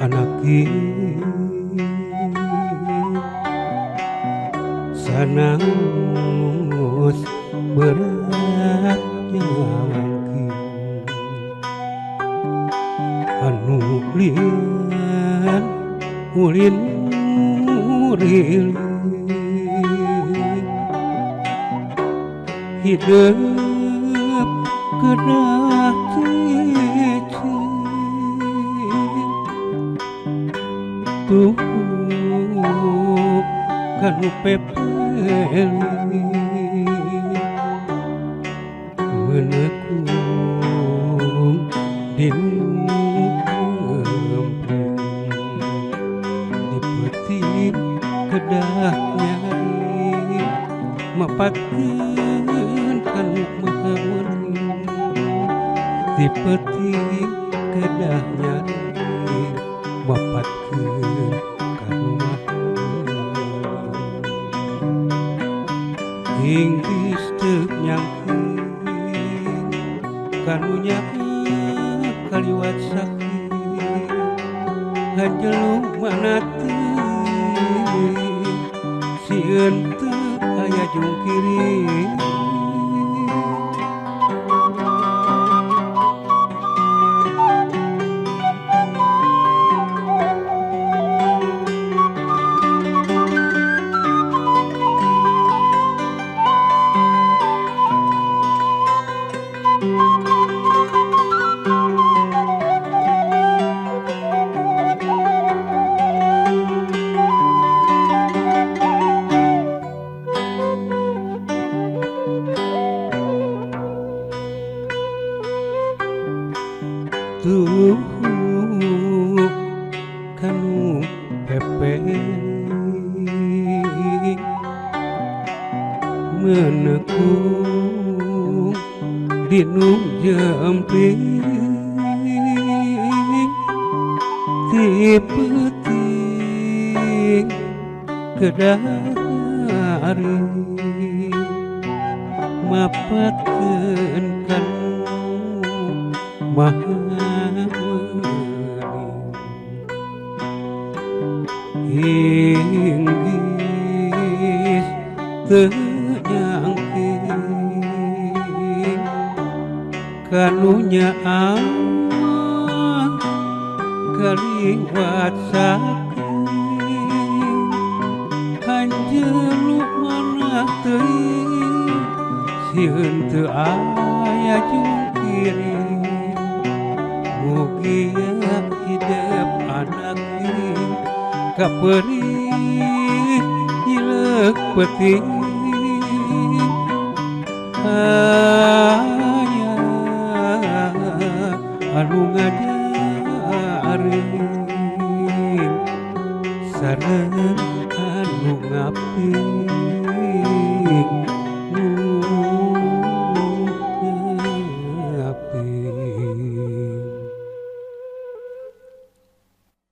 anak sanaos berat nyangking anu lian ulin muriling hidup kedah cicing tuh kanu pepeli menekung dinu ngempring di peuting kedah nyari mapatkeun kanu maha wening di peuting kedah nyari mapatkeun kanu maha Inggris teu nyangking kanunya kaliwat saking hanjelu mana teuing sieun teu aya jungkiring. Tuh kanu pepeli menekung dinu jempling ti peuting kedah nyari mapatkeun kanu maha Inggris teu nyangking kanunya kaliwat saking hanjeulu manah teuing sieun teu aya jungkiring mugia hidep anak kaperih nyilek peuting aya anu ngajarin sareng anu ngaping.